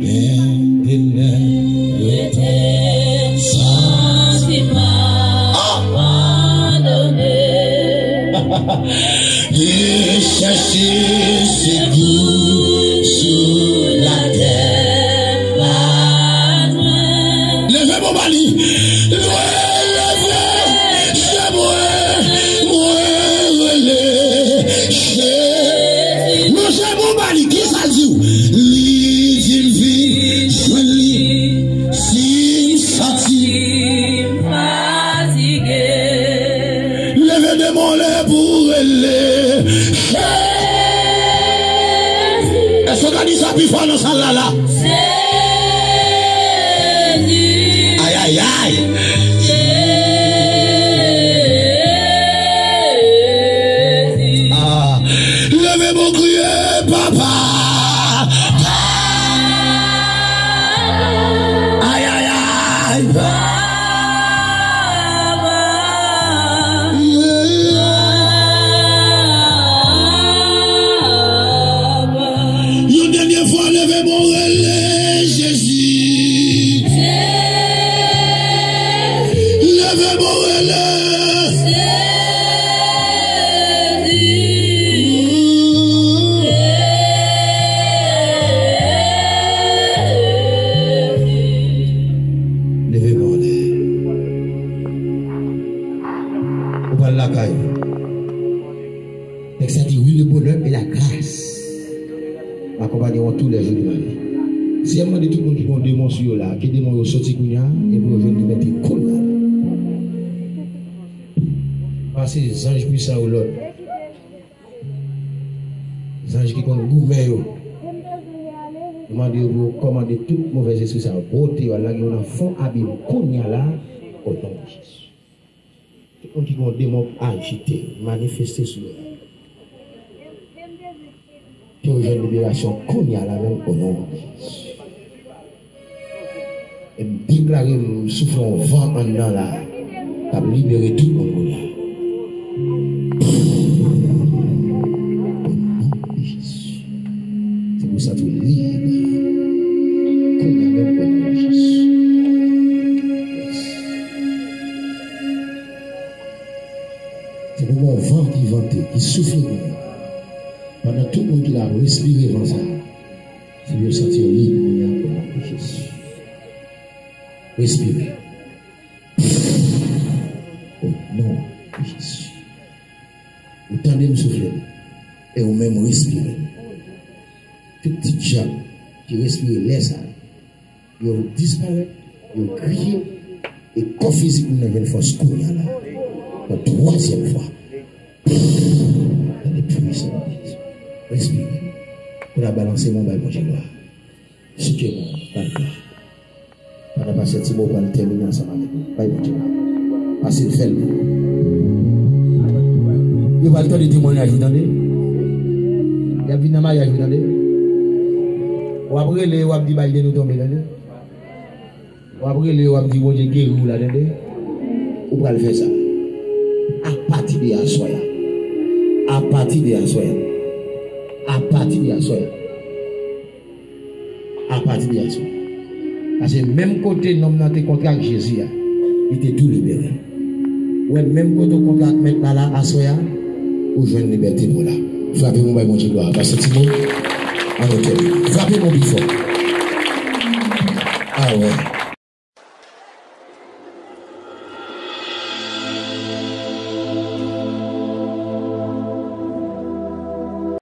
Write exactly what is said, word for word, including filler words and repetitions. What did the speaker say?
Gen de nèg rete santi m abandone. E chache sekou sou latè pa jwenn. Leve bon ba li. Leve, leve, se mwen, mwen rele Jezi. Manje bon ba li, kisa l di w? Li di m vin jwenn li si m santi m fatige. Leve de mòlè pou rele Jezi. Èske w ka di sa pi fò nan sal la la? Jezi. Ay, ay, ay. Jezi. Ah. Leve pou kriye, papa. Ay, ay, ay. Yon dènye fwa, leve bon rele Jezi. Leve bon rele. Leve bon rele. Ou pral lakay ou. Tèks la di, oui, le bonheur et la grâce m'accompagneront tous les jours de ma vie. Seyè, m mande tout moun ki gen yon demon sou yo la, ke demon yo soti kounye a, epi yo jwenn libète kounye a. Pase zanj pwisan yo lòd. Zanj ki konn goumen yo. M mande yo pou yo kòmande tout movèz espri sa yo, bwote yo, al lage yo nan fon abim kounye a la, o non de Jezi. Tout moun ki gen yon demon k ajite, manifeste sou yo. Ke yo jwenn liberasyon kounye a la menm, o non de Jezi. E m deklare, m soufle yon van anndan la k ap libere tout moun kounye a. O non de Jezi. Se pou sa tou libre. Kounye a menm, o non de Jezi. Yes. Se pou gon van ki vante, ki soufle kounye a. Pandan tout moun ki la ap respire van sa a, se pou yo santi yo lib kounye a, o non de Jezi. Respire. O non de Jezi. Ou tande m soufle, e ou menm respire. Tout ti dyab ki respire lè sa a, yo disparèt, yo griye, e kò fizik moun nan jwenn fòs kounye a la. Yon twazyèm fwa. Tande pwisans. Respire. Kounye a balanse men w bay Bondye glwa. Souke men w bay glwa. Pandan pastè Timo pral tèmine ansanm avèk nou. Bay Bondye glwa. Pase l fè l. Yo pral tande temwayaj ou tande. Y ap vin nan maryaj ou tande. W ap rele, w ap di bay de nou tonbe tande. W ap rele, w ap di Bondye geri w la tande. Ou pral fè sa. Apati de aswè a. Apati de aswè a. Apati de aswè a. Apati de aswè a. Paske menm kote nonm nan te kontre ak Jezi a, li te tou libere. Ou wè, menm kote w kontre ak Mèt la la, aswè a, ou jwenn libète pou w la. Frape men w bay Bondye glwa. Pastè Timo, an otè. Frape men w pi fò. Ah ouais.